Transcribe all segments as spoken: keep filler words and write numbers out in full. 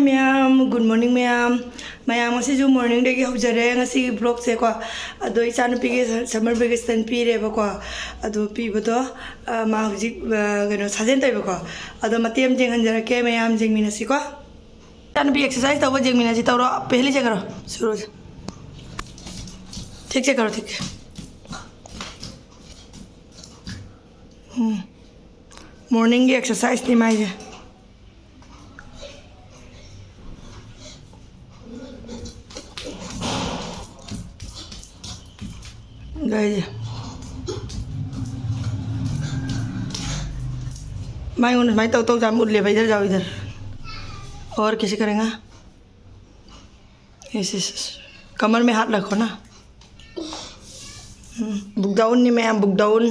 ꯃꯌꯥꯝ, good morning ꯃꯌꯥꯝ꯫ ꯃꯌꯥꯝ, ꯉꯁꯤꯁꯨ morningꯗꯒꯤ ꯍꯧꯖꯔꯦ ꯉꯁꯤꯒꯤ vlogꯁꯦꯀꯣ꯫ ꯑꯗꯣ ꯏꯆꯥꯅꯨꯄꯤꯒꯤ summer vacation ꯄꯤꯔꯦꯕꯀꯣ꯫ ꯑꯗꯣ ꯄꯤꯕꯗꯣ, ꯑ, ꯃꯥ ꯍꯧꯖꯤꯛ, ꯑ, ꯀꯩꯅꯣ, ꯁꯥꯖꯦꯜ ꯇꯧꯋꯦꯕꯀꯣ꯫ ꯑꯗꯣ ꯃꯇꯦꯛ ꯑꯃ ꯌꯦꯡꯍꯟꯖꯔꯛꯀꯦ, ꯃꯌꯥꯝ ꯌꯦꯡꯃꯤꯟꯅꯁꯤꯀꯣ꯫ ꯏꯆꯥꯅꯨꯄꯤ exercise ꯇꯧꯕ ꯌꯦꯡꯃꯤꯟꯅꯁꯤ, ꯇꯧꯔꯣ꯫ ꯄꯦꯍꯂꯤ ꯆꯠꯈ꯭ꯔꯣ, ꯁꯨꯔꯨꯁꯦ꯫ ꯊꯤꯛ ꯆꯠꯈ꯭ꯔꯣ, ꯊꯤꯛ꯫ ꯎꯝ꯫ Morningꯒꯤ exerciseꯅꯤ ꯃꯥꯏꯁꯦ꯫ ꯒꯥꯏꯁꯦ꯫ ꯃꯥꯏꯉꯣꯟꯗ ꯁꯨꯃꯥꯏꯅ ꯇꯧ ꯇꯧ ꯌꯥꯝ ꯎꯠꯂꯦꯕ, इधर जाओ, इधर। और कैसे करेगा? Yes, yes, yes. कमर में हाथ रखो ना। ꯎꯝ, book downꯅꯤ ꯃꯌꯥꯝ, book down꯫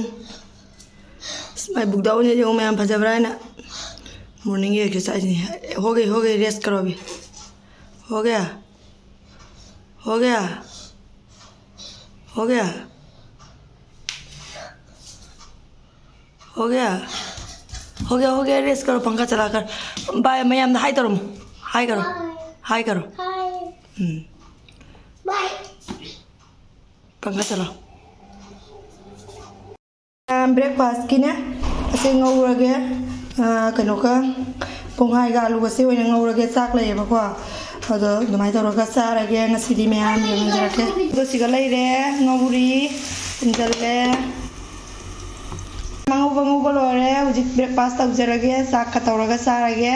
ꯑꯁ, ꯃꯥꯏ book downꯁꯦ ꯌꯦꯡꯉꯨ ꯃꯌꯥꯝ, ꯐꯖꯕ꯭ꯔꯥ ꯍꯥꯏꯅ꯫ Morningꯒꯤ exerciseꯅꯤ꯫ हो गई, हो गई, rest करो अभी। हो गया? हो गया? हो गया? हो गया? हो गया, हो गया, rest करो, पंखा चला कर। Bye, ꯃꯌꯥꯝꯗ hi ꯇꯧꯔꯝꯃꯨ꯫ Hi ꯀꯧꯔꯣ꯫ Hi ꯀꯧꯔꯣ꯫ ꯎꯝ꯫ पंखा चलाओ। ꯕ꯭ꯔꯦꯛꯐꯥꯁꯀꯤꯅꯦ, ꯑꯁꯤ ꯉꯧꯔꯒꯦ, ꯑ, ꯀꯩꯅꯣꯒ, ꯄꯣꯡꯍꯥꯏꯒ ꯑꯂꯨꯒꯁꯦ ꯑꯣꯏꯅ ꯉꯧꯔꯒꯦ꯫ ꯆꯥꯛ ꯂꯩꯌꯦꯕꯀꯣ, ꯑꯗꯣ ꯑꯗꯨꯃꯥꯏꯅ ꯇꯧꯔꯒ ꯆꯥꯔꯒꯦ ꯉꯁꯤꯗꯤ꯫ ꯃꯌꯥꯝ ꯌꯦꯡꯍꯟꯖꯔꯛꯀꯦ꯫ ꯑꯗꯣ ꯁꯤꯒ ꯂꯩꯔꯦ, ꯉꯧꯔꯤ, ꯄꯨꯟꯁꯤꯜꯂꯦ꯫ ꯑꯉꯧꯕ ꯉꯧꯕ ꯂꯣꯏꯔꯦ꯫ ꯍꯧꯖꯤꯛ ꯕ꯭ꯔꯦꯛꯐꯥꯁ ꯇꯧꯖꯔꯒꯦ, ꯆꯥꯛꯀ ꯇꯧꯔꯒ ꯆꯥꯔꯒꯦ꯫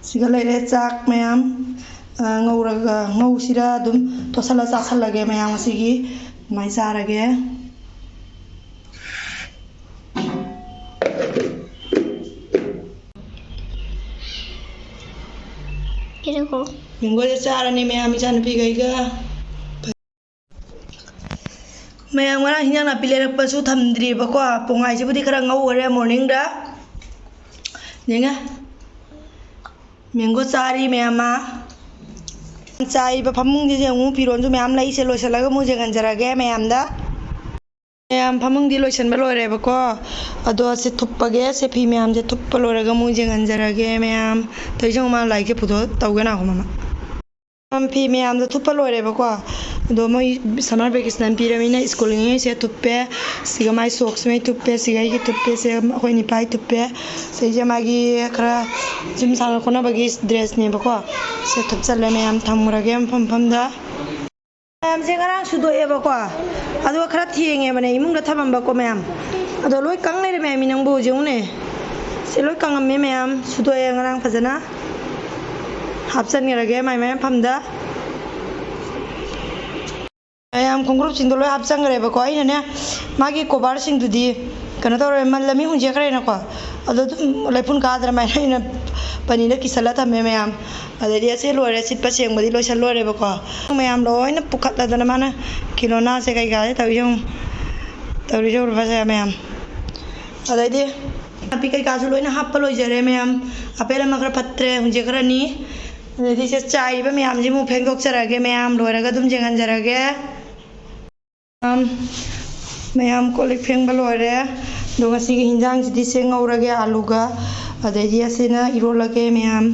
ꯁꯤꯒ ꯂꯩꯔꯦ ꯆꯥꯛ ꯃꯌꯥꯝ꯫ ꯑ, ꯉꯧꯔꯒ, ꯉꯧꯁꯤꯔ ꯑꯗꯨꯝ ꯇꯣꯠꯁꯜꯂ ꯆꯥꯁꯜꯂꯒꯦ ꯃꯌꯥꯝ ꯉꯁꯤꯒꯤ꯫ ꯑꯗꯨꯃꯥꯏꯅ ꯆꯥꯔꯒꯦ꯫ ꯃꯦꯡꯒꯣꯁꯦ ꯆꯥꯔꯅꯤ ꯃꯌꯥꯝ, ꯏꯆꯥꯅꯨꯄꯤꯈꯩꯒ꯫ ꯃꯌꯥꯝ, ꯉꯔꯥꯡ ꯍꯤꯟꯖꯥꯡ ꯅꯥꯄꯤ ꯂꯩꯔꯛꯄꯁꯨ ꯊꯝꯗ꯭ꯔꯤꯕꯀꯣ꯫ ꯄꯣꯡꯍꯥꯏꯁꯤꯕꯨꯗꯤ ꯈꯔ ꯉꯧꯈꯔꯦ morningꯗ꯫ ꯌꯦꯡꯉꯦ꯫ ꯃꯦꯡꯒꯣ ꯆꯥꯔꯤ ꯃꯌꯥꯝ ꯑꯃ꯫ ꯆꯥꯏꯕ ꯐꯃꯨꯡꯁꯤꯁꯨ ꯌꯦꯡꯉꯨ, ꯐꯤꯔꯣꯜꯁꯨ ꯃꯌꯥꯝ ꯂꯩꯁꯦ, ꯂꯣꯏꯁꯤꯜꯂꯒ ꯑꯃꯨꯛ ꯌꯦꯡꯍꯟꯖꯔꯒꯦ ꯃꯌꯥꯝꯗ꯫ ꯃꯌꯥꯝ, ꯐꯃꯨꯡꯗꯤ ꯂꯣꯏꯁꯟꯕ ꯂꯣꯏꯔꯦꯕꯀꯣ꯫ ꯑꯗꯣ ꯁꯤ ꯊꯨꯞꯄꯒꯦ꯫ ꯁꯤ ꯐꯤ ꯃꯌꯥꯝꯁꯦ ꯊꯨꯞꯄ ꯂꯣꯏꯔꯒ ꯑꯃꯨꯛ ꯌꯦꯡꯍꯟꯖꯔꯒꯦ ꯃꯌꯥꯝ꯫ ꯇꯧꯏꯁꯦ ꯌꯦꯡꯉꯨ, ꯃꯥ ꯂꯥꯏꯔꯤꯛꯁꯦ ꯄꯨꯊꯣꯛ ꯇꯧꯒꯦ ꯅꯥꯈꯣ ꯃꯃꯥ꯫ ꯃꯌꯥꯝ, ꯐꯤ ꯃꯌꯥꯝꯗꯣ ꯊꯨꯞꯄ ꯂꯣꯏꯔꯦꯕꯀꯣ꯫ ꯑꯗꯣ ꯃꯣꯏ summer vacation ꯄꯤꯔꯃꯤꯅ ꯁ꯭ꯀꯨꯜ ꯂꯤꯡꯉꯩꯁꯦ ꯊꯨꯞꯄꯦ꯫ ꯁꯤꯒ ꯃꯥꯏ ꯁꯣꯛꯁ ꯃꯩ ꯊꯨꯞꯄꯦ꯫ ꯁꯤꯒ ꯑꯩꯒꯤ ꯊꯨꯞꯄꯦ꯫ ꯁꯤꯒ ꯑꯩꯈꯣꯏ ꯅꯤꯄꯥꯏ ꯊꯨꯞꯄꯦ꯫ ꯁꯤꯁꯦ ꯃꯥꯒꯤ ꯈꯔ ꯖꯤꯝ ꯁꯥꯟꯅ ꯈꯣꯠꯅꯕꯒꯤ ꯗ꯭ꯔꯦꯁꯅꯦꯕꯀꯣ꯫ ꯁꯦ ꯊꯨꯞꯆꯜꯂꯦ ꯃꯌꯥꯝ, ꯊꯝꯈ꯭ꯔꯒꯦ ꯃꯐꯝ ꯃꯐꯝꯗ꯫ ꯃꯌꯥꯝꯁꯦ ꯉꯔꯥꯡ ꯁꯨꯗꯣꯛꯑꯦꯕꯀꯣ, ꯑꯗꯨꯒ ꯈꯔ ꯊꯦꯡꯉꯦꯕꯅꯦ ꯏꯃꯨꯡꯗ ꯊꯝꯃꯝꯕꯀꯣ ꯃꯌꯥꯝ꯫ ꯑꯗꯣ ꯂꯣꯏ ꯀꯪ ꯂꯩꯔꯝꯃꯦ ꯃꯤ ꯅꯪꯕꯨ ꯍꯧꯖꯤꯛ ꯌꯦꯡꯉꯨꯅꯦ꯫ ꯁꯤ ꯂꯣꯏ ꯀꯪꯉꯝꯃꯦ ꯃꯌꯥꯝ, ꯁꯨꯗꯣꯛꯑꯦ ꯉꯔꯥꯡ ꯐꯖꯅ꯫ ꯍꯥꯞꯆꯟꯈ꯭ꯔꯒꯦ ꯃꯥꯏ ꯃꯥꯏ ꯃꯐꯝꯗ꯫ ꯃꯌꯥꯝ ꯈꯣꯡꯒ꯭ꯔꯨꯞꯁꯤꯡꯗꯣ ꯂꯣꯏ ꯍꯥꯞꯆꯟꯈ꯭ꯔꯦꯕꯀꯣ꯫ ꯑꯩꯅꯅꯦ ꯃꯥꯒꯤ ꯀꯣꯚꯔꯁꯤꯡꯗꯨꯗꯤ ꯀꯩꯅꯣ ꯇꯧꯔꯦ, ꯃꯜꯂꯝꯃꯤ ꯍꯨꯟꯖꯦꯛꯈ꯭ꯔꯦꯅꯀꯣ꯫ ꯑꯗꯣ ꯑꯗꯨꯝ ꯂꯩꯐꯨꯟ ꯀꯥꯗ꯭ꯔꯃꯥꯏꯅ ꯑꯩꯅ ꯄꯅꯤꯗ ꯀꯤꯁꯜꯂ ꯊꯝꯃꯦ ꯃꯌꯥꯝ꯫ ꯑꯗꯩꯗꯤ ꯑꯁꯤ ꯂꯣꯏꯔꯦ, ꯁꯤꯠꯄ ꯁꯦꯡꯕꯗꯤ ꯂꯣꯏꯁꯜ ꯂꯣꯏꯔꯦꯕꯀꯣ꯫ ꯃꯌꯥꯝ ꯂꯣꯏꯅ ꯄꯨꯈꯠꯂꯗꯅ ꯃꯥꯅ ꯀꯤꯂꯣꯅꯥꯁꯦ ꯀꯩꯀꯥꯁꯦ ꯇꯧꯔꯤꯁꯦ ꯌꯦꯡꯉꯨ꯫ ꯇꯧꯔꯤꯁꯦ ꯎꯔꯕꯁꯦ ꯃꯌꯥꯝ꯫ ꯑꯗꯩꯗꯤ ꯅꯥꯄꯤ ꯀꯩꯀꯥꯁꯨ ꯂꯣꯏꯅ ꯍꯥꯞꯄ ꯂꯣꯏꯖꯔꯦ ꯃꯌꯥꯝ꯫ ꯑꯄꯦꯜ ꯑꯃ ꯈꯔ ꯐꯠꯇ꯭ꯔꯦ, ꯍꯨꯟꯖꯦꯛꯈ꯭ꯔꯅꯤ꯫ ꯑꯗꯩꯗꯤ ꯁꯦ ꯆꯥꯏꯔꯤꯕ ꯃꯌꯥꯝꯁꯤ ꯑꯃꯨꯛ ꯐꯦꯡꯗꯣꯛꯆꯔꯒꯦ ꯃꯌꯥꯝ, ꯂꯣꯏꯔꯒ ꯑꯗꯨꯝ ꯌꯦꯡꯍꯟꯖꯔꯒꯦ꯫ ꯃꯌꯥꯝ, ꯃꯌꯥꯝ ꯀꯣꯜ ꯂꯤꯛ ꯐꯦꯡꯕ ꯂꯣꯏꯔꯦ꯫ ꯑꯗꯣ ꯉꯁꯤꯒꯤ ꯍꯤꯟꯖꯥꯡꯁꯤꯗꯤ ꯁꯦ ꯉꯧꯔꯒꯦ ꯑꯂꯨꯒ, ꯑꯗꯩꯗꯤ ꯑꯁꯤꯅ ꯏꯔꯣꯜꯂꯒꯦ ꯃꯌꯥꯝ꯫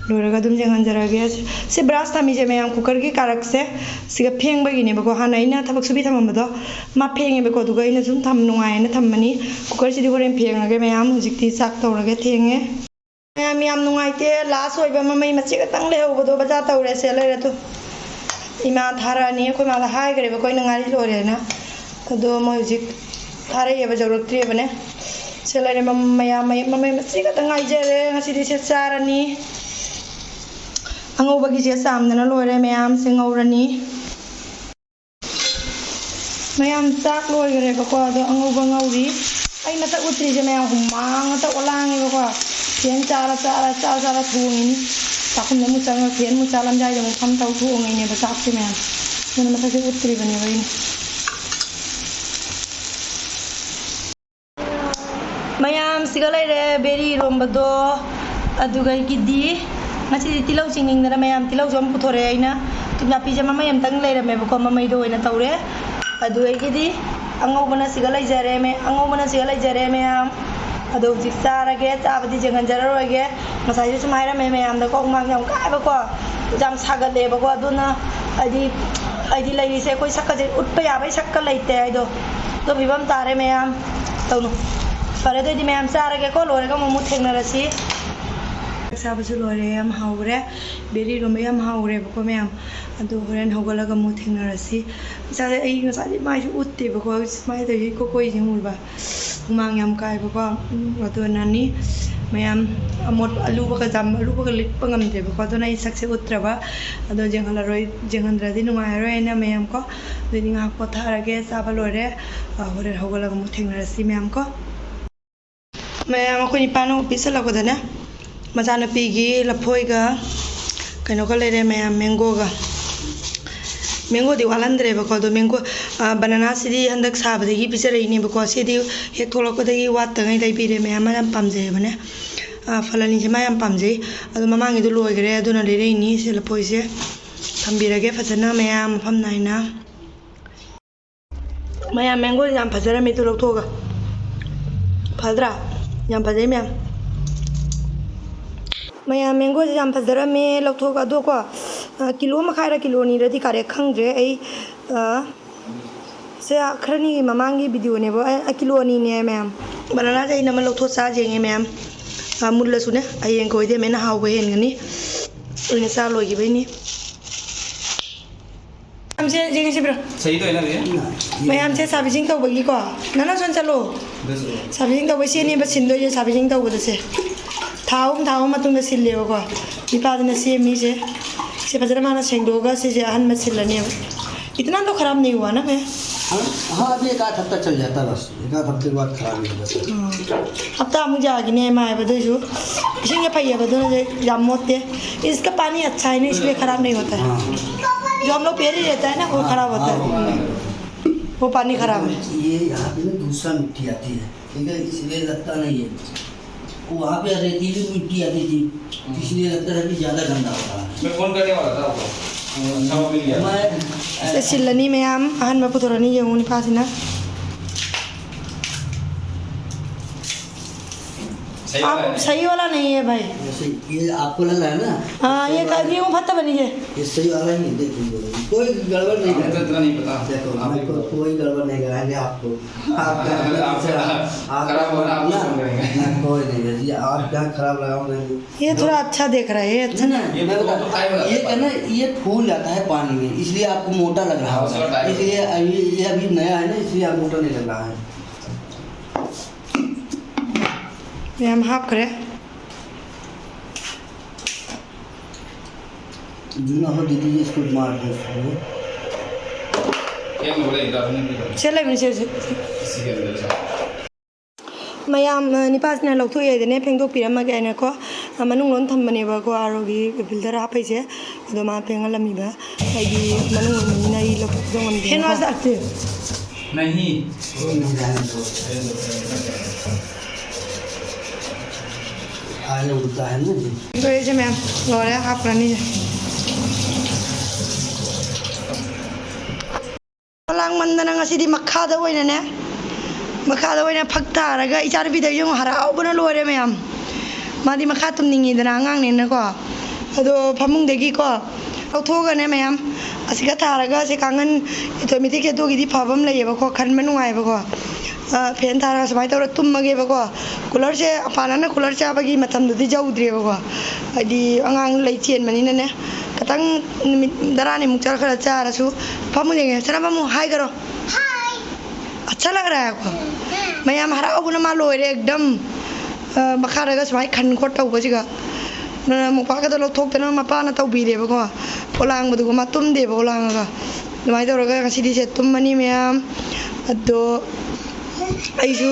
ꯂꯣꯏꯔꯒ ꯑꯗꯨꯝ ꯌꯦꯡꯍꯟꯖꯔꯒꯦ꯫ ꯁꯤ ꯕ꯭ꯔꯥꯁ ꯊꯝꯃꯤꯁꯦ ꯃꯌꯥꯝ, ꯀꯨꯀꯔꯒꯤ ꯀꯥꯔꯛꯁꯦ ꯁꯤꯒ ꯐꯦꯡꯕꯒꯤꯅꯦꯕꯀꯣ꯫ ꯍꯥꯟꯅ ꯑꯩꯅ ꯊꯕꯛ ꯁꯨꯕꯤ ꯊꯝꯃꯝꯕꯗꯣ ꯃꯥ ꯐꯦꯡꯉꯦꯕꯀꯣ, ꯑꯗꯨꯒ ꯑꯩꯅ ꯁꯨꯝ ꯊꯝ ꯅꯨꯡꯉꯥꯏꯌꯦꯅ ꯊꯝꯕꯅꯤ꯫ ꯀꯨꯀꯔꯁꯤꯗꯤ ꯍꯣꯔꯦꯟ ꯐꯦꯡꯉꯒꯦ ꯃꯌꯥꯝ꯫ ꯍꯧꯖꯤꯛꯇꯤ ꯆꯥꯛ ꯇꯧꯔꯒꯦ, ꯊꯦꯡꯉꯦ꯫ ꯃꯌꯥꯝ, ꯌꯥꯝ ꯅꯨꯡꯉꯥꯏꯇꯦ, ꯂꯥꯁ ꯑꯣꯏꯕ ꯃꯃꯩ ꯃꯆꯦ ꯈꯛꯇꯪ ꯂꯩꯍꯧꯕꯗꯣ ꯕꯖꯥꯔ ꯇꯧꯔꯦ꯫ ꯁꯦ ꯂꯩꯔꯦ ꯇꯨ꯫ ꯏꯃꯥ ꯊꯥꯔꯛꯑꯅꯤ, ꯑꯩꯈꯣꯏ ꯃꯥꯗ ꯍꯥꯏꯈ꯭ꯔꯦꯕꯀꯣ ꯑꯩꯅ ꯉꯥꯔꯤ ꯂꯣꯏꯔꯦꯅ꯫ ꯑꯗꯣ ꯃꯣꯏ ꯍꯧꯖꯤꯛ ꯊꯥꯔꯛꯑꯦꯕ, ꯌꯧꯔꯛꯇ꯭ꯔꯤꯕꯅꯦ꯫ ꯁꯦ ꯂꯩꯔꯦ ꯃ-, ꯃꯌꯥꯝ, ꯃ-, ꯃꯃꯩ ꯃꯆꯦ ꯈꯛꯇꯪ ꯉꯥꯏꯖꯔꯦ꯫ ꯉꯁꯤꯗꯤ ꯁꯦ ꯆꯥꯔꯅꯤ꯫ ꯑꯉꯧꯕꯒꯤꯁꯦ ꯆꯥꯝꯗꯅ ꯂꯣꯏꯔꯦ, ꯃꯌꯥꯝꯁꯦ ꯉꯧꯔꯅꯤ꯫ ꯃꯌꯥꯝ, ꯆꯥꯛ ꯂꯣꯏꯈ꯭ꯔꯦꯕꯀꯣ, ꯑꯗꯣ ꯑꯉꯧꯕ ꯉꯧꯔꯤ꯫ ꯑꯩ ꯃꯊꯛ ꯎꯠꯇ꯭ꯔꯤꯁꯦ ꯃꯌꯥꯝ, ꯍꯨꯃꯥꯡ ꯉꯥꯛꯇ ꯑꯣꯂꯥꯡꯉꯦꯕꯀꯣ꯫ ꯐꯦꯟ ꯆꯥꯔ, ꯆꯥꯔ, ꯆꯥꯔ, ꯆꯥꯔ ꯊꯣꯡꯉꯤꯅꯤ꯫ ꯆꯥꯛꯈꯨꯝꯗ ꯑꯃꯨꯛ ꯆꯪꯉ ꯐꯦꯟ ꯑꯃꯨꯛ ꯆꯥꯔ ꯂꯝꯖꯥꯏꯗ ꯑꯃꯨꯛ ꯐꯝ ꯇꯧ ꯊꯣꯡꯉꯤꯅꯦꯕ ꯆꯥꯛꯁꯦ ꯃꯌꯥꯝ꯫ ꯑꯗꯨꯅ ꯃꯊꯛꯁꯦ ꯎꯠꯇ꯭ꯔꯤꯕꯅꯦꯕ ꯑꯩꯅ꯫ ꯃꯌꯥꯝ, ꯁꯤꯒ ꯂꯩꯔꯦ ꯕꯦꯔꯤ ꯏꯔꯣꯝꯕꯗꯣ꯫ ꯑꯗꯨꯒ ꯑꯩꯒꯤꯗꯤ ꯉꯁꯤꯗꯤ ꯇꯤꯜꯍꯧ ꯆꯤꯡꯅꯤꯡꯗꯅ ꯃꯌꯥꯝ ꯇꯤꯜꯍꯧꯁꯨ ꯑꯃ ꯄꯨꯊꯣꯔꯛꯑꯦ ꯑꯩꯅ꯫ ꯊꯨꯝꯌꯥꯛꯄꯤꯁꯦ ꯃꯃꯩ ꯑꯝꯇꯪ ꯂꯩꯔꯝꯃꯦꯕꯀꯣ, ꯃꯃꯩꯗꯣ ꯑꯣꯏꯅ ꯇꯧꯔꯦ꯫ ꯑꯗꯨ ꯑꯩꯒꯤꯗꯤ ꯑꯉꯧꯕꯅ ꯁꯤꯒ ꯂꯩꯖꯔꯦ ꯃꯦ-, ꯑꯉꯧꯕꯅ ꯁꯤꯒ ꯂꯩꯖꯔꯦ ꯃꯌꯥꯝ꯫ ꯑꯗꯣ ꯍꯧꯖꯤꯛ ꯆꯥꯔꯒꯦ, ꯆꯥꯕꯗꯤ ꯌꯦꯡꯍꯟꯖꯔꯔꯣꯏꯒꯦ꯫ ꯉꯁꯥꯏꯁꯨ ꯁꯨꯝ ꯍꯥꯏꯔꯝꯃꯦ ꯃꯌꯥꯝꯗꯀꯣ, ꯍꯨꯃꯥꯡ ꯌꯥꯝ ꯀꯥꯏꯕꯀꯣ, ꯌꯥꯝ ꯁꯥꯒꯠꯂꯦꯕꯀꯣ꯫ ꯑꯗꯨꯅ ꯍꯥꯏꯗꯤ, ꯍꯥꯏꯗꯤ ꯂꯩꯔꯤꯁꯦ ꯑꯩꯈꯣꯏ ꯁꯛꯀꯁꯦ ꯎꯠꯄ ꯌꯥꯕꯩ ꯁꯛꯀ ꯂꯩꯇꯦ ꯍꯥꯏꯗꯣ, ꯑꯗꯨ ꯐꯤꯕꯝ ꯇꯥꯔꯦ ꯃꯌꯥꯝ꯫ ꯇꯧꯅꯨ꯫ ꯐꯔꯦ, ꯑꯗꯨꯑꯣꯏꯗꯤ ꯃꯌꯥꯝ ꯆꯥꯔꯒꯦꯀꯣ, ꯂꯣꯏꯔꯒ ꯑꯃꯨꯛ, ꯑꯃꯨꯛ ꯊꯦꯡꯅꯔꯁꯤ꯫ ꯆꯥꯛ ꯆꯥꯕꯁꯨ ꯂꯣꯏꯔꯦ, ꯌꯥꯝ ꯍꯥꯎꯈ꯭ꯔꯦ꯫ ꯕꯦꯔꯤ ꯏꯔꯣꯟꯕ ꯌꯥꯝ ꯍꯥꯎꯈ꯭ꯔꯦꯕꯀꯣ ꯃꯌꯥꯝ꯫ ꯑꯗꯨ ꯍꯣꯔꯦꯟ ꯍꯧꯒꯠꯂꯒ ꯑꯃꯨꯛ ꯊꯦꯡꯅꯔꯁꯤ꯫ ꯏꯁꯥꯁꯦ, ꯑꯩ ꯉꯁꯥꯏꯗꯤ ꯃꯥꯏꯁꯨ ꯎꯠꯇꯦꯕꯀꯣ, ꯃꯥꯏ ꯇꯧꯔꯤꯁꯦ ꯀꯣꯛ ꯀꯣꯛꯏꯁꯦ ꯎꯔꯕ? ꯍꯨꯃꯥꯡ ꯌꯥꯝ ꯀꯥꯏꯕꯀꯣ꯫ ꯎꯝ, ꯑꯗꯨꯅꯅꯤ ꯃꯌꯥꯝ, ꯑꯃꯣꯠ ꯑꯂꯨꯕꯒ ꯆꯥꯝ-, ꯑꯂꯨꯕꯒ ꯂꯤꯠꯄ ꯉꯝꯗꯦꯕꯀꯣ, ꯑꯗꯨꯅ ꯑꯩ ꯁꯛꯁꯦ ꯎꯠꯇ꯭ꯔꯕ꯫ ꯑꯗꯣ ꯌꯦꯡꯍꯜꯂꯔꯣꯏ, ꯌꯦꯡꯍꯟꯗ꯭ꯔꯗꯤ ꯅꯨꯡꯉꯥꯏꯔꯔꯣꯏ ꯍꯥꯏꯅ ꯃꯌꯥꯝ ꯀꯣ꯫ ꯑꯗꯨꯗꯤ ꯉꯥꯏꯍꯥꯛ ꯄꯣꯊꯥꯔꯒꯦ, ꯆꯥꯕ ꯂꯣꯏꯔꯦ꯫ ꯑ, ꯍꯣꯔꯦꯟ ꯍꯧꯒꯠꯂꯒ ꯑꯃꯨꯛ ꯊꯦꯡꯅꯔꯁꯤ ꯃꯌꯥꯝ ꯀꯣ꯫ ꯃꯌꯥꯝ, ꯑꯩꯈꯣꯏ ꯅꯤꯄꯥꯅ ꯑꯣꯐꯤꯁ ꯍꯜꯂꯛꯄꯗꯅꯦ, ꯃꯆꯥꯅꯨꯄꯤꯒꯤ ꯂꯐꯣꯏꯒ ꯀꯩꯅꯣꯒ ꯂꯩꯔꯦ ꯃꯌꯥꯝ, ꯃꯦꯡꯒꯣꯒ꯫ ꯃꯦꯡꯒꯣꯗꯤ ꯋꯥꯠꯍꯟꯗ꯭ꯔꯦꯕꯀꯣ, ꯑꯗꯣ ꯃꯦꯡꯒꯣ, ꯑ, ꯕꯅꯥꯅꯥꯁꯤꯗꯤ ꯍꯟꯗꯛ ꯁꯥꯕꯗꯒꯤ ꯄꯤꯖꯔꯛꯏꯅꯦꯕꯀꯣ, ꯁꯤꯗꯤ ꯍꯦꯛ ꯊꯣꯛꯂꯛꯄꯗꯒꯤ ꯋꯥꯠꯇꯉꯩ ꯂꯩꯕꯤꯔꯦ ꯃꯌꯥꯝ, ꯃꯥ ꯌꯥꯝ ꯄꯥꯝꯖꯩꯌꯦꯕꯅꯦ꯫ ꯑ, ꯐꯂꯥꯅꯤꯁꯦ ꯃꯥ ꯌꯥꯝ ꯄꯥꯝꯖꯩ꯫ ꯑꯗꯣ ꯃꯃꯥꯡꯒꯤꯗꯣ ꯂꯣꯏꯈ꯭ꯔꯦ, ꯑꯗꯨꯅ ꯂꯩꯔꯛꯏꯅꯤ꯫ ꯁꯦ ꯂꯐꯣꯏꯁꯦ ꯊꯝꯕꯤꯔꯒꯦ ꯐꯖꯅ ꯃꯌꯥꯝ ꯃꯐꯝ ꯅꯥꯏꯅ꯫ ꯃꯌꯥꯝ, ꯃꯦꯡꯒꯣꯁꯦ ꯌꯥꯝ ꯐꯖꯔꯝꯃꯦ, ꯑꯗꯨ ꯂꯧꯊꯣꯛꯑꯒ꯫ ꯐꯗ꯭ꯔꯥ? ꯌꯥꯝ ꯐꯖꯩ ꯃꯌꯥꯝ꯫ ꯃꯌꯥꯝ, ꯃꯦꯡꯒꯣꯁꯦ ꯌꯥꯝ ꯐꯖꯔꯝꯃꯦ, ꯂꯧꯊꯣꯛꯑꯒ꯫ ꯑꯗꯣ ꯀꯣ, ꯑ, ꯀꯤꯂꯣ ꯃꯈꯥꯏꯔ ꯀꯤꯂꯣ ꯑꯅꯤꯔꯗꯤ ꯀꯔꯦꯛ ꯈꯪꯗ꯭ꯔꯦ ꯑꯩ꯫ ꯑ, ꯁꯦ ꯈꯔꯅꯤꯒꯤ ꯃꯃꯥꯡꯒꯤ ꯚꯤꯗꯤꯑꯣꯅꯦꯕ꯫ ꯑ, ꯀꯤꯂꯣ ꯑꯅꯤꯅꯦ ꯃꯌꯥꯝ꯫ ꯕꯅꯥꯅꯥꯁꯦ ꯑꯩꯅ ꯑꯃ ꯂꯧꯊꯣꯛ ꯆꯥꯁꯦ ꯌꯦꯡꯉꯦ ꯃꯌꯥꯝ꯫ ꯑ, ꯃꯨꯜꯂꯁꯨꯅꯦ, ꯍꯌꯦꯡ ꯀꯣꯏꯗꯦ ꯑꯃꯅ ꯍꯥꯎꯕ ꯍꯦꯟꯒꯅꯤ꯫ ꯑꯩꯅ ꯆꯥ ꯂꯣꯏꯈꯤꯕꯩꯅꯤ꯫ ꯃꯌꯥꯝꯁꯦ ꯌꯦꯡꯉꯁꯤ ꯕ꯭ꯔꯣ꯫ ꯁꯍꯤ ꯇꯣ ꯍꯦ ꯅ ꯚꯩꯌꯥ? ꯃꯌꯥꯝꯁꯦ ꯁꯥꯕꯤꯖꯤꯡ ꯇꯧꯕꯒꯤꯀꯣ, ꯅꯅꯥ ꯁꯣꯟ ꯆꯠꯂꯣ꯫ ꯁꯥꯕꯤꯖꯤꯡ ꯇꯧꯕꯩ ꯁꯤꯅꯦꯕ ꯁꯤꯟꯗꯣꯏꯁꯦ, ꯁꯥꯕꯤꯖꯤꯡ ꯇꯧꯕꯗ ꯁꯦ꯫ ꯊꯥ ꯑꯍꯨꯝ, ꯊꯥ ꯑꯍꯨꯝ ꯃꯇꯨꯡꯗ ꯁꯤꯜꯂꯦꯕꯀꯣ꯫ ꯅꯤꯄꯥꯗꯨꯅ ꯁꯦꯝꯃꯤꯁꯦ꯫ ꯁꯦ ꯐꯖꯅ ꯃꯥꯅ ꯁꯦꯡꯗꯣꯛꯑꯒ ꯁꯤꯁꯦ ꯑꯍꯟꯕ ꯁꯤꯜꯂꯅꯦꯕ꯫ इतना तो खराब नहीं हुआ ना मैं? हाँ, हाँ, अभी एक आध हफ्ता चल जाता है बस। एक आध हफ्ते के बाद खराब नहीं होता सर। हाँ। ꯍꯞꯇꯥꯃꯨꯛ ꯌꯥꯒꯤꯅꯦ ꯃꯥ ꯍꯥꯏꯕ, ꯑꯗꯨꯏꯁꯨ ꯏꯁꯤꯡꯁꯦ ꯐꯩꯌꯦꯕ, ꯑꯗꯨꯅ ꯌꯥꯝ ꯃꯣꯠꯇꯦ꯫ इसका पानी अच्छा है ना, इसलिए खराब नहीं होता है। हाँ। जो हम लोग पहले रहता है ना, वो खराब होता है। हाँ, हाँ। वो पानी खराब है। ये यहाँ पे ना दूसरा मिट्टी आती है, ठीक है, इसलिए लगता नहीं है। वहाँ पे रेतीली मिट्टी आती थी, इसलिए लगता था कि ज़्यादा गंदा होता है। मैं फोन करने वाला था आपको। अच्छा, वो मिल गया। मैं ꯁꯦ ꯁꯤꯜꯂꯅꯤ ꯃꯌꯥꯝ, ꯑꯍꯟꯕ ꯄꯨꯊꯣꯔꯛꯑꯅꯤ, ꯌꯦꯡꯉꯨ ꯅꯤꯄꯥꯁꯤꯅ꯫ आप सही वाला नहीं है भाई। जैसे ये आपको लग रहा है ना? हाँ, ये कर, ये वो फत्ता बनी है। ये सही वाला ही नहीं, देखो, कोई गड़बड़ नहीं है। इतना नहीं पता। देखो, मैं को-, कोई गड़बड़ नहीं कराएंगे आपको। आपका, आपका खराब होना आप ना, कोई नहीं है। ये आप क्या खराब लगाओ नहीं। ये थोड़ा अच्छा देख रहा है, ये अच्छा ना। ये मैं बता, ये क्या ना, ये फूल जाता है पानी में, इसलिए आपको मोटा लग रहा है। इसलिए अभी, ये अभी नया है ना, इसलिए आप मोटा नहीं लग रहा है। ये हम हाफ करें। जूना हो दीदी, इसको मार दो। ꯆꯦꯜꯂꯕꯅꯤ, ꯆꯦꯜꯂꯁꯤ꯫ ꯃꯌꯥꯝ, ꯑ, ꯅꯤꯄꯥꯁꯤꯅ ꯂꯧꯊꯣꯛꯑꯦꯗꯅꯦ, ꯐꯦꯡꯗꯣꯛꯄꯤꯔꯝꯃꯒꯦ ꯍꯥꯏꯅꯀꯣ, ꯑ, ꯃꯅꯨꯡ ꯂꯣꯏ ꯊꯝꯕꯅꯦꯕꯀꯣ, ꯑꯥꯔꯣꯒꯤ ꯐꯤꯜꯇꯔ ꯍꯥꯞꯄꯩꯁꯦ꯫ ꯑꯗꯣ ꯃꯥ ꯐꯦꯡꯍꯜꯂꯝꯃꯤꯕ, ꯍꯥꯏꯗꯤ ꯃꯅꯨꯡ ꯑꯣꯏꯕꯅꯤꯅ ꯑꯩ ꯂꯧꯊꯣꯛꯄꯗꯣ ꯉꯝꯗꯦ꯫ Hand wash ꯂꯥꯛꯇꯦ꯫ नहीं। ꯂꯣꯏꯔꯦ ꯁꯦ ꯃꯌꯥꯝ, ꯂꯣꯏꯔꯦ, ꯍꯥꯞꯈ꯭ꯔꯅꯤ꯫ ꯂꯥꯡꯃꯟꯗꯅ ꯉꯁꯤꯗꯤ ꯃꯈꯥꯗ ꯑꯣꯏꯅꯅꯦ, ꯃꯈꯥꯗ ꯑꯣꯏꯅ ꯐꯛ ꯊꯥꯔꯒ ꯏꯆꯥꯅꯨꯄꯤꯗ ꯌꯦꯡꯉꯨ, ꯍꯔꯥꯎꯕꯅ ꯂꯣꯏꯔꯦ ꯃꯌꯥꯝ꯫ ꯃꯥꯗꯤ ꯃꯈꯥ ꯇꯨꯝꯅꯤꯡꯉꯤꯗꯅ ꯑꯉꯥꯡꯅꯤꯅꯀꯣ꯫ ꯑꯗꯣ ꯐꯃꯨꯡꯗꯒꯤꯀꯣ ꯂꯧꯊꯣꯛꯑꯒꯅꯦ ꯃꯌꯥꯝ, ꯑꯁꯤꯒ ꯊꯥꯔꯒ ꯁꯤ ꯀꯥꯡꯈꯟ, ꯑꯩꯈꯣꯏ ꯃꯤꯇꯩ ꯀꯦꯇꯣꯒꯤꯗꯤ ꯐꯕ ꯑꯃ ꯂꯩꯌꯦꯕꯀꯣ, ꯈꯟꯕ ꯅꯨꯡꯉꯥꯏꯕꯀꯣ꯫ ꯑ, ꯐꯦꯟ ꯊꯥꯔꯒ ꯁꯨꯃꯥꯏꯅ ꯇꯧꯔ ꯇꯨꯝꯃꯒꯦꯕꯀꯣ꯫ ꯀꯨꯂꯔꯁꯦ, ꯑꯄꯥꯅꯅ ꯀꯨꯂꯔ ꯆꯥꯕꯒꯤ ꯃꯇꯝꯗꯨꯗꯤ ꯌꯧꯗ꯭ꯔꯦꯕꯀꯣ꯫ ꯍꯥꯏꯗꯤ ꯑꯉꯥꯡ ꯂꯩ ꯆꯦꯟꯕꯅꯤꯅꯅꯦ, ꯈꯤꯇꯪ ꯅꯨꯃꯤꯠ ꯇꯔꯥꯅꯤꯃꯨꯛ ꯆꯠꯈ꯭ꯔ ꯆꯥꯔꯁꯨ ꯐꯃꯨꯡ ꯌꯦꯡꯉꯦ꯫ ꯁꯅꯥ ꯐꯃꯨꯡ ꯍꯥꯏꯈꯔꯣ꯫ ꯍꯥꯏ꯫ ꯑꯠꯁꯥ ꯂꯒ ꯔꯍꯥ ꯍꯥꯏ ꯑꯞꯀꯣ? ꯎꯝ, ꯎꯝ꯫ ꯃꯌꯥꯝ ꯍꯔꯥꯎꯕꯅ ꯃꯥ ꯂꯣꯏꯔꯦ ꯑꯦꯛꯗꯝ꯫ ꯑ, ꯃꯈꯥꯗꯒ ꯁꯨꯃꯥꯏꯅ ꯈꯟ ꯈꯣꯠ ꯇꯧꯕꯁꯤꯒ꯫ ꯑꯗꯨꯅ ꯃꯣꯝꯄꯥꯛꯀꯗꯣ ꯂꯧꯊꯣꯛꯇꯅ ꯃꯄꯥꯅ ꯇꯧꯕꯤꯔꯦꯕꯀꯣ꯫ ꯄꯣꯂꯥꯡꯕꯗꯨꯒ ꯃꯥ ꯇꯨꯝꯗꯦꯕ ꯄꯣꯂꯥꯡꯉꯒ꯫ ꯑꯗꯨꯃꯥꯏꯅ ꯇꯧꯔꯒ ꯉꯁꯤꯗꯤ ꯁꯦ ꯇꯨꯝꯃꯅꯤ ꯃꯌꯥꯝ꯫ ꯑꯗꯣ ꯑꯩꯁꯨ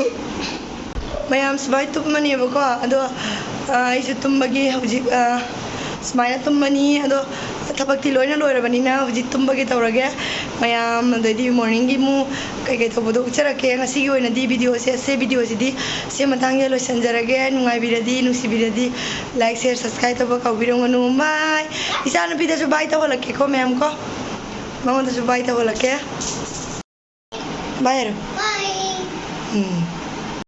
ꯃꯌꯥꯝ ꯁꯨꯃꯥꯏꯅ ꯇꯨꯝꯃꯅꯦꯕꯀꯣ꯫ ꯑꯗꯣ, ꯑ, ꯑꯩꯁꯨ ꯇꯨꯝꯕꯒꯤ ꯍꯧꯖꯤꯛ, ꯑ, ꯁꯨꯃꯥꯏꯅ ꯇꯨꯝꯃꯅꯤ꯫ ꯑꯗꯣ ꯊꯕꯛꯇꯤ ꯂꯣꯏꯅ ꯂꯣꯏꯔꯕꯅꯤꯅ ꯍꯧꯖꯤꯛ ꯇꯨꯝꯕꯒꯤ ꯇꯧꯔꯒꯦ ꯃꯌꯥꯝ꯫ ꯑꯗꯩꯗꯤ ꯃꯣꯔꯅꯤꯡꯒꯤ ꯑꯃꯨꯛ ꯀꯩꯀꯩ ꯇꯧꯕꯗꯣ ꯎꯠꯆꯔꯛꯀꯦ꯫ ꯉꯁꯤꯒꯤ ꯑꯣꯏꯅꯗꯤ ꯚꯤꯗꯤꯑꯣꯁꯦ, ꯑꯁꯤ ꯚꯤꯗꯤꯑꯣꯁꯤꯗꯤ ꯁꯤ ꯃꯇꯥꯡꯗ ꯂꯣꯏꯁꯤꯟꯖꯔꯒꯦ꯫ ꯅꯨꯡꯉꯥꯏꯕꯤꯔꯗꯤ, ꯅꯨꯡꯁꯤꯕꯤꯔꯗꯤ like, share, subscribe ꯇꯧꯕ ꯀꯥꯎꯕꯤꯔꯝꯒꯅꯨ꯫ Bye꯫ ꯏꯆꯥꯅꯨꯄꯤꯗꯁꯨ bye ꯇꯧꯍꯜꯂꯛꯀꯦꯀꯣ ꯃꯌꯥꯝ ꯀꯣ꯫ ꯃꯉꯣꯟꯗꯁꯨ bye ꯇꯧꯍꯜꯂꯛꯀꯦ꯫ Bye ꯍꯥꯏꯔꯣ꯫ Bye꯫ ꯎꯝ꯫